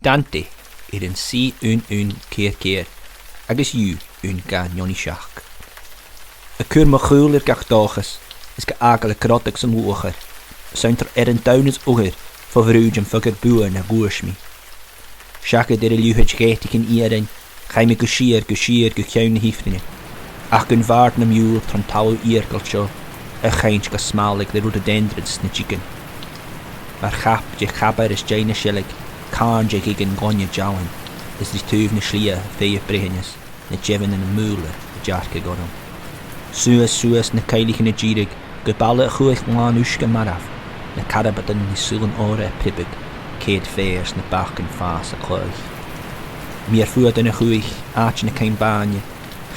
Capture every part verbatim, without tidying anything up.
Dante air an C aon aon ceithir ceithir agus U aon dhà neoni seachd. A' cur mo chùl air gach dòchas, is ga fhàgail a' grodadh san luachair, 's ann tro fhearann donn is oghar fo bhrùid am fogair buan a dhùisg mi. Seachad air a' leuthaid gheataichean iarainn, chaidh mi gu sìor, gu sìor, gu ceann na h-ifrinn. Ach gun bhàrd nam iùl tron talamh iargailte seo, a' chainnt gu smàlaig le rhododendrons na diogan. Mar chap de chabar is dèidh na seilg, càrn de dhiogan glainne dealain, is ri taobh na slighe fèidh breitheanas, na deamhain nam mùla a' dearcadh orm. Suas, suas na coilltean a' dìreadh, gu baile a' chumhaich làn uisge marbh, na carbadan nan sùilean òra a' priobadh, ceud feur 's na beachdan fàs a' cluich. Mìr fuadan a' chumhaich, àite na ceann-bàine,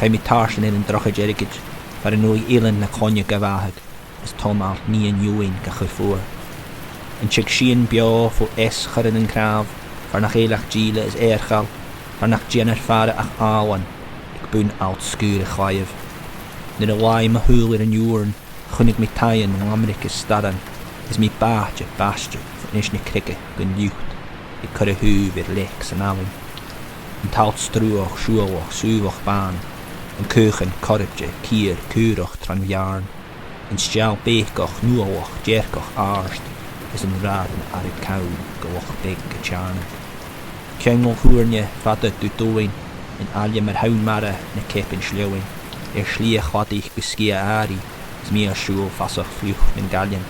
chaidh mi tarsainn air an drochaid airgid, far an uair a dh'fheumas na cloinne ga bhàthadh, is tom allt nighean eòin ga chur fodha. An tig sìon beò fo eas choire nan cnàmh, far nach eil ach dìle is earchall, far nach dèanar faire ach àmhghlan, aig bun allt sgùir a' chlaidheimh. Nuair a laigh mo shùil air an iùrn, chunnaic mi taighean, lamraig is staran, is mi bàthte, baiste, fo Innis na Creige gun liut, a' cur a thaobh air leac san abhainn. An t-allt sruthach, siùbhlach, sùbhlach bàn, an caochan coirbte, ciar, caorach tron bheàrn. An steall bèiceach, nuallach, dearcach, àrd, is an rathad na airg cam gu loch beag a' teàrnadh. Ceangal Shuairne fada Dùn Omhain, an aille mar thonn mara na ceapan sleamhainn, air slighe chladaich gu sgiath àirigh, is mi a' siubhal fasach fliuch nan gaillean.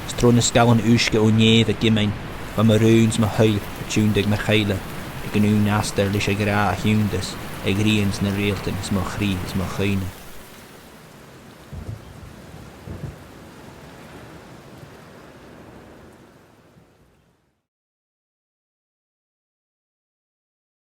'S tro na sgallan uisge o nèamh a' ghiommain, bha mo rùn 's mo thoil a' tionndadh mar chuibhle, aig an aon astar leis a' ghràdh a thionndas, a' ghrian 's na reultan 's mo chridhe 's mo chuimhne.